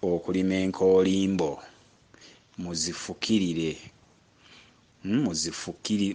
Okulima enkoolimbo, muzifukirire, muzifukirire,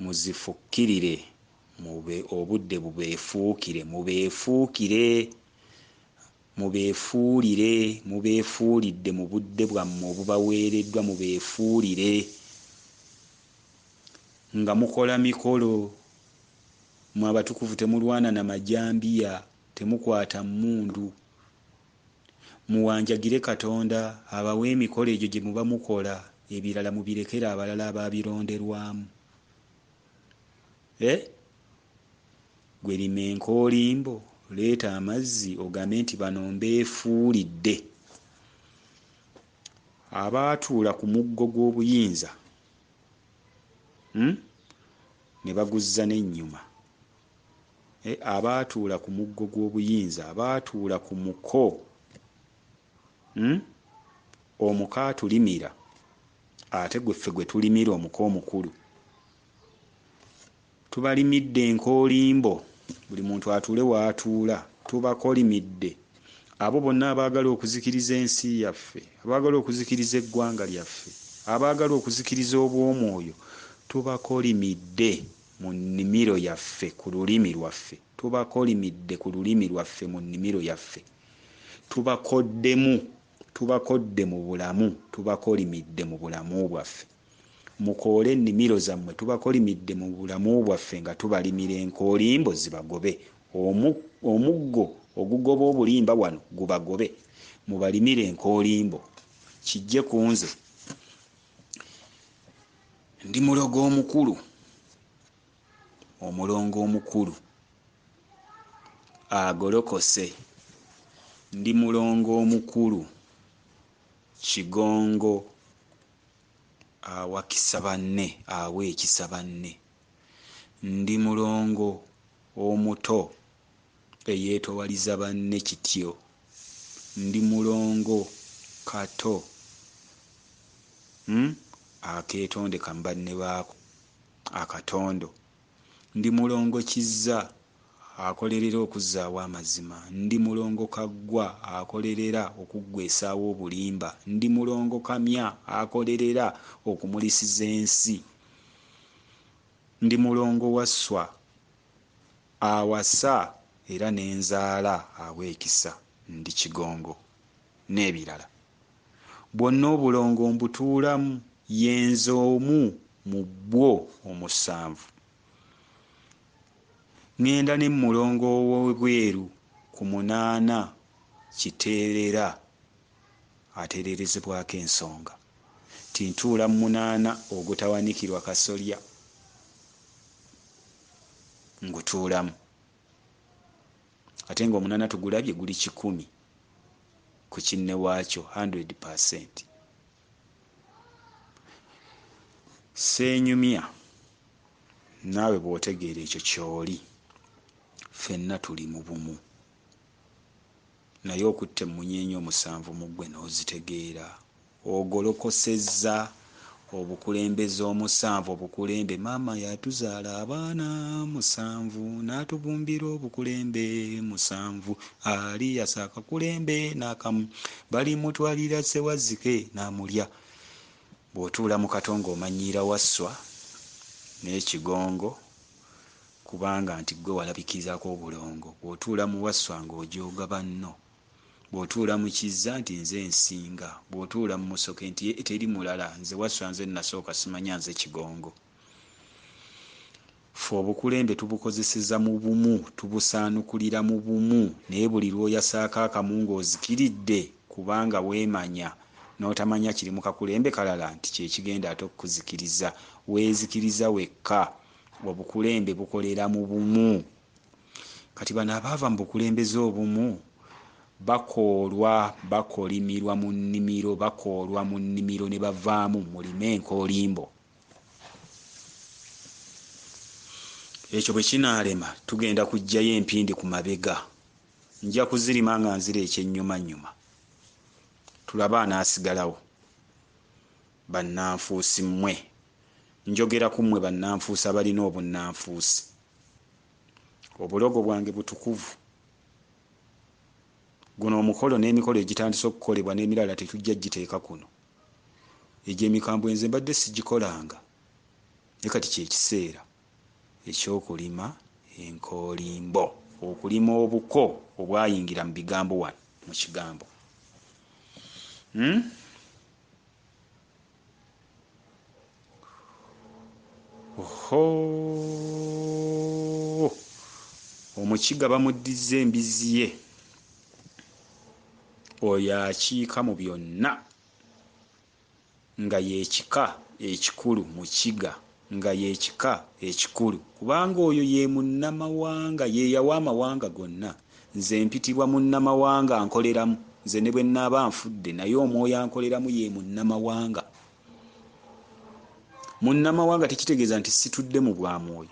muzifukirire, mube obudde bubeefuukire, mubeefuukire, mubeefuulire, mubeefuulidde mu budde bwammwe obubaweereddwa, mubeefuulire nga mukola mikolo. Mmwe abatukuvu temulwana na majambiya, temukwata mmundu. Muwanjagire Katonda abawe emikolo egyo gye muba mukola, ebirala mubirekere abalala ababironderwamu. Eh? Gwe lima enkoolimbo, leeta amazzi ogambe nti bano mbeefuulidde. Abaatuula ku muggo gw'obuyinza, ne baguzza n'ennyuma. Abaatuula ku muggo gw'obuyinza, abaatuula ku muko, omuko atulimira, ate gwe ffe gwe tulimira omuko omukulu. Tubalimidde enkoolimbo, buli muntu atuule w'atuula, tubakolimidde. Abo bonna abaagala okuzikiriza ensi yaffe, abaagala okuzikiriza eggwanga lyaffe, abaagala okuzikiriza obw'omwoyo, tubakolimidde mu nnimiro yaffe ku lulimi lwaffe, tubakolimidde ku lulimi lwaffe mu nnimiro yaffe, tubakoddemu, tubakodde mu bulamu, tubakolimidde mu bulamu bwaffe. Mukoole ennimiro zammwe, tubakolimidde mu bulamu bwaffe nga tubalimira enkoolimbo zibagobe. Omuggo ogugoba obulimba wano gubagobe, mubalimire enkoolimbo. Kijje ku nze. Ndi mulogo omukulu, omulongo omukulu agolokose. Ndi mulongo omukulu Kigongo awakisa banne, awa ekisa banne. Ndi mulongo omuto eyeetowaliza banne kityo. Ndi mulongo kato, akeetondeka mu banne baako akatondo. Ndi mulongo Kizza akolerera okuzzaawo amazima. Ndi mulongo Kaggwa akolerera okuggweesaawo obulimba. Ndi mulongo Kamya akolerera okumulisiza ensi. Ndi mulongo Wasswa awasa era n'enzaala awa ekisa. Ndi Kigongo n'ebirala. Bwonna obulongo mbutuulamu, ye nze omu mu bwo omusanvu. Ŋŋenda ne mulongo ow'ebweru ku munaana kiteerera atereerezebwako ensonga. Nti ntuula mu munaana ogutawanikirwa kasolya, ngutuulamu. Ate ng'omunaana tugulabye guli 100 ku kinne waakyo, 100%. Seenyumya naawe bw'otegeera ekyo ky'oli, ffenna tuli mu bumu. Naye okutta emmunyeenye omusanvu mu ggwe n'ozitegeera, ogolokosezza obukulembeze omusanvu, obukulembe. Maama yatuzaala abaana musanvu, n'atubumbira obukulembe musanvu. Ali yasa akakulembe n'akamu, balimutwalira Ssewazzike n'amulya. Bw'otuula mu kato ng'omanyiira Wasswa n'Ekigongo, kubanga nti ggwe walabikizaako obulongo. Bw'otuula mu Wasswa ng'ojooga banno. Bw'otuula mu Kizza nti nze nsinga. Bw'otuula mu Musoke nti teri mulala, nze Wasswa nze nasooka, simanya nze Kigongo. Ffe obukulembe tubukozeseza mu bumu, tubusaanukulira mu bumu, naye buli lw'oyasaako akamu ng'ozikiridde kubanga weemanya n'otamanya kiri mu kakulembe kalala nti kye kigenda ate okukuzikiriza. Weezikiriza wekka. Obukulembe bukolera mu bumu. Kati bano abaava mu bukulembeze obumu bakoolwa, bakolimirwa mu nnimiro, bakoolwa mu nnimiro ne bavaamu, mulime enkoolimbo. Ekyo bwe kinaalema tugenda kuggyayo empindi ku mabega. Nja kuzirima nga nzira ekyennyumannyuma. Tulabe anaasigalawo. Bannanfuusi mmwe. Njogera ku mmwe bannanfuusi abalina obunnanfuusi. Obulogo bwange butukuvu. Guno omukolo n'emikolo egitandise okukolebwa n'emirala tetujja giteeka kuno. Egyo emikambwe nze mbadde sigikolanga, naye kati kyekiseera ekyokulima enkoolimbo, okulima obuko obwayingira mu bigambo wano mu kigambo. Oho, omukiga bamuddizza embizzi ye, oyo akiika mu byonna nga y'ekika ekikulu mu kiga, nga y'ekika ekikulu, kubanga oyo ye munnamawanga, ye yawa amawanga gonna. Nze mpitibwa munnamawanga, nkoleramu nze ne bwe nnaaba nfudde, naye omwoyo ankoleramu ye munnamawanga. Munnamawanga tekitegeeza nti situdde mu bwa mwoyo.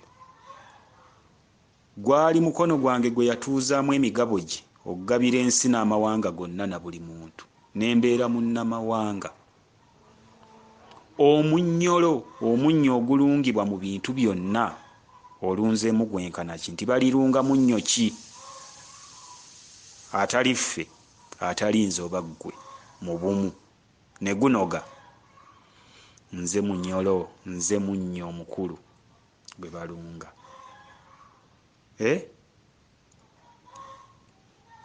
Gwali mukono gwange gwe yatuuzaamu emigabo gye okugabira ensi n'amawanga gonna na buli muntu, ne mbeera munnamawanga. Omunnyolo, omunnyo ogulungibwa mu bintu byonna, olunzeemu gwenkana ki? Nti balirunga munnyo ki? Atali ffe, atali nze oba ggwe, mu bumu ne gunoga. Nze munyolo, nze munnyo omukulu gwe balunga.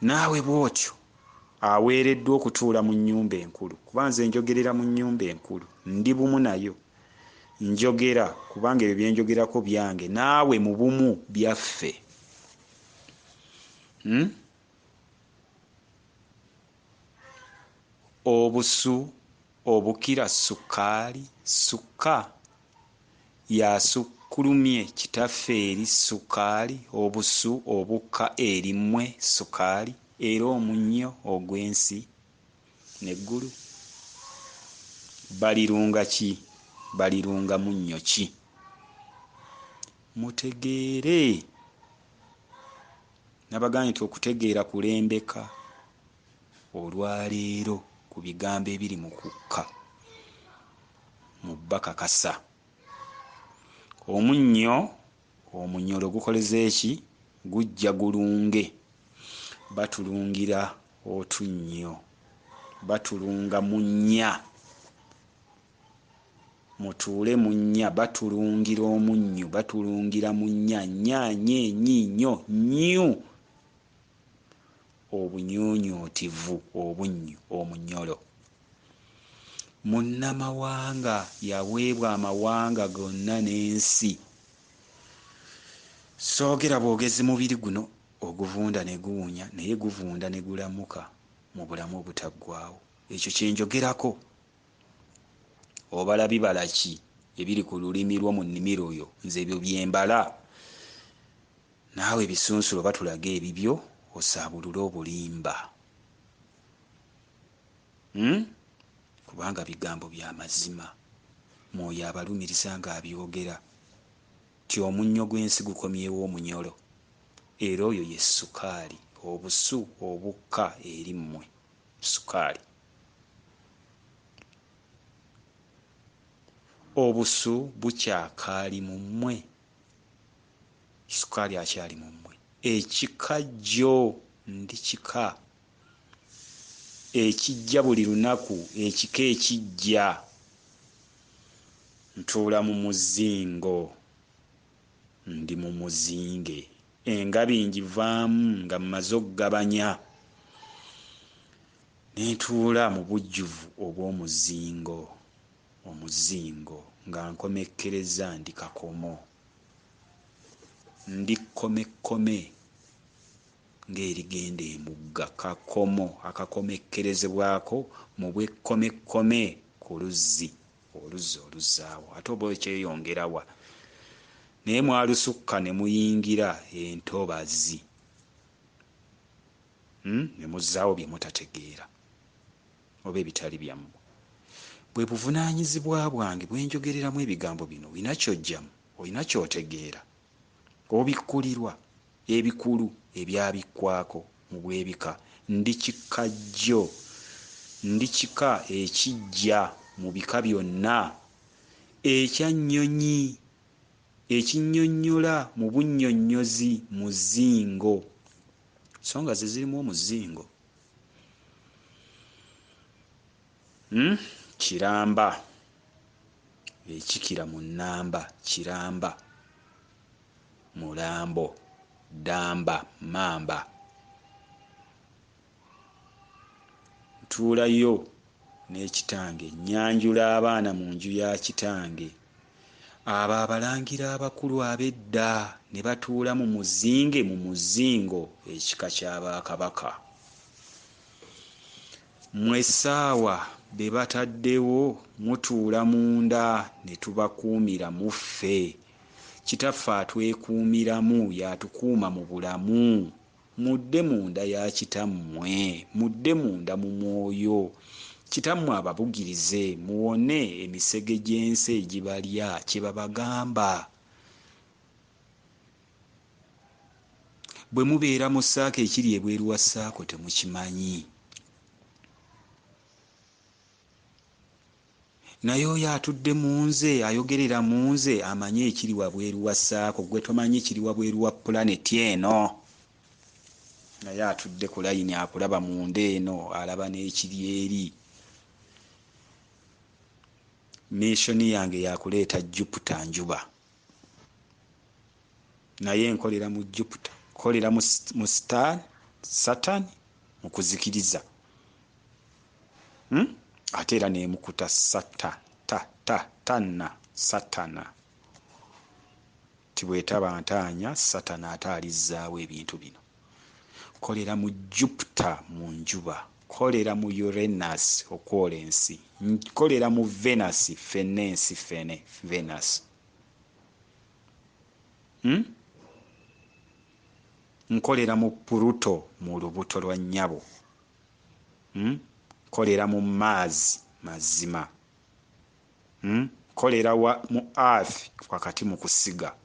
Naawe bw'otyo aweereddwa okutuula mu nnyumba enkulu, kuba nze njogerera mu nnyumba enkulu, ndi bumu nayo. Njogera kubanga ebyo bye njogerako byange, naawe mu bumu byaffe. Obusu obukira sukaali, sukka yasukkulumye kitaffe eri sukaali, obusu obukka eri mmwe sukaali, era omunnyo ogw'ensi n'eggulu. Balirunga ki? Balirunga munnyo ki? Mutegeere. Nabagambye nti okutegeera kulembeka olwaleero ku bigambo ebiri mu kukka mu bbakakasa. Omunnyo omunyolo gukoleza eki? Gujja gulunge. Batulungira otunnyo, batulunga mu nnya, mutuule mu nnya, batulungira omunnyo, batulungira mu nnya, nnya, nye, nyi, nyo, nnyu, obunyuunyuutivu, obunnyo, omunyolo. Munnamawanga yaweebwa amawanga gonna n'ensi. Soogera bwogezi mubiri guno oguvunda ne guwunya, naye guvunda ne gulamuka mu bulamu obutaggwaawo. Ekyo kye njogerako. Obala bibala ki ebiri ku lulimi lwo mu nnimiro yo? Nze ebyo bye mbala. Naawe ebisunsula oba tulage ebibyo, osaabulule obulimba. Kubanga bigambo bya mazima. Mwoyo abalumiriza ng'abyogera ti omunnyo gw'ensi gukomyewo omunyolo, era oyo ye sukaali, obusu obukka eri mmwe sukaali. Obusu bukyakaali mu mmwe, sukaali akyali mu mmwe. Ekikajjo ndi kika ekijja buli lunaku, ekika ekijja. Ntuula mu muzingo, ndi mu muzinge. Engabi ngivaamu nga mmaze okugabanya, ne ntuula mu bujjuvu obw'omuzingo, omuzingo nga nkomekkereza ndi kakomo. Ndi kkomekkome ng'erigenda emugga, kakomo akakomekkerezebwako mu bwekkomekkome ku luzzi, oluzzi oluzzaawo, ate oba okyeyongerawa. Naye mwalusukka ne muyingira entobazi, ne muzzaawo bye mutategeera oba ebitali byammwe. Bwe buvunaanyizibwa bwange bwe njogereramu ebigambo bino, olina ky'oggyamu, olina ky'otegeera, obikkulirwa ebikulu ebyabikkwako mu bw'ebika. Ndi kikajjo, ndi kika ekijja mu bika byonna, ekya nnyonyi, ekinnyonnyola mu bunnyonnyozi muzingo. So nga ze zirimu omuzingo. Kiramba ekikira mu nnamba, kiramba, mulambo, ddamba, mamba. Ntuulayo ne kitange, nnyanjula abaana mu nju ya kitange. Abo abalangira abakulu ab'edda ne batuula mu muzinge mu muzingo ekika ky'Abakabaka. Mmwe essaawa be bataddewo mutuula munda ne tubakuumira mu ffe. Kitaffe atwekuumiramu y'atukuuma mu bulamu. Mudde munda ya kitammwe, mudde munda mu mwoyo. Kitammwe ababugirize muwone emisege gy'ensi egibalya, kye babagamba. Bwe mubeera mu ssaako ekiri ebweru wa ssaako temukimanyi. Naye oyo atudde mu nze, ayogerera mu nze, amanyi ekiri wabweru wa ssaako. Ggwe tomanyi kiri wabweru wa pulaneti eno. Naye atudde ku layini akulaba munda eno, alaba n'ekiri eri. Missioni yange yakuleeta Jupiter njuba. Naye nkolera mu Jupiter, nkolera mu star Saturn mu kuzikiriza. Ate era nemukuta sata ta ta tana satana. Tibwetaba ntaanya satana ate alizzaawo ebintu bino. Nkolera mu Jupiter mu njuba, nkolera mu Uranus okwola ensi, nkolera mu Venus ffenna ensi ffene Venus. Nkolera mu Pluto mu lubuto lwa nnyabo. Nkolera mu Mars mazima. Nkolera mu Earth wakati mu kusiga.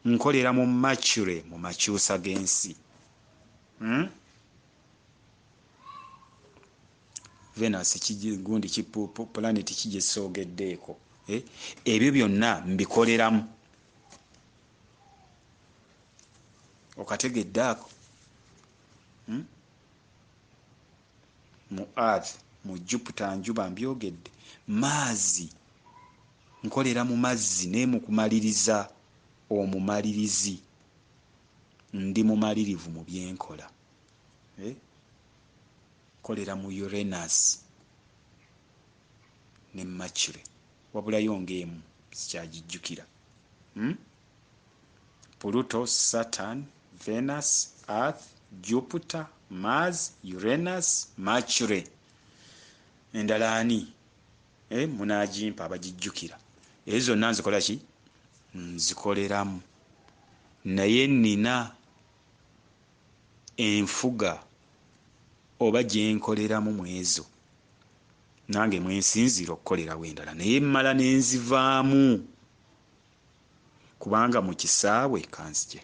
Nkolera mu Mercury mu makyusa g'ensi. Venus gundi planet kigyesogeddeeko. Ebyo byonna mbikoleramu. Okategedde ako? Mu Earth, mu Jupiter njuba mbyogedde. Mars, nkolera mu mazzi naye mu kumaliriza omumalirizi. Ndi mumalirivu mu byenkola. Nkolera mu Uranus ne Mercury. Wabulayo ng'emu sikyagijjukira. Pluto, Saturn, Venus, Earth, Jupiter, Mars, Uranus, Mercury. Endala ani? Munaagimpa abagijjukira. Ezo zonna nzikola ki? Nzikoleramu. Naye nnina enfuga oba gye nkoleramu mu ezo. Nange mwe nsinziira okukolerawo endala. Naye mmala ne nzivaamu. Kubanga mu kisaawe kanzije.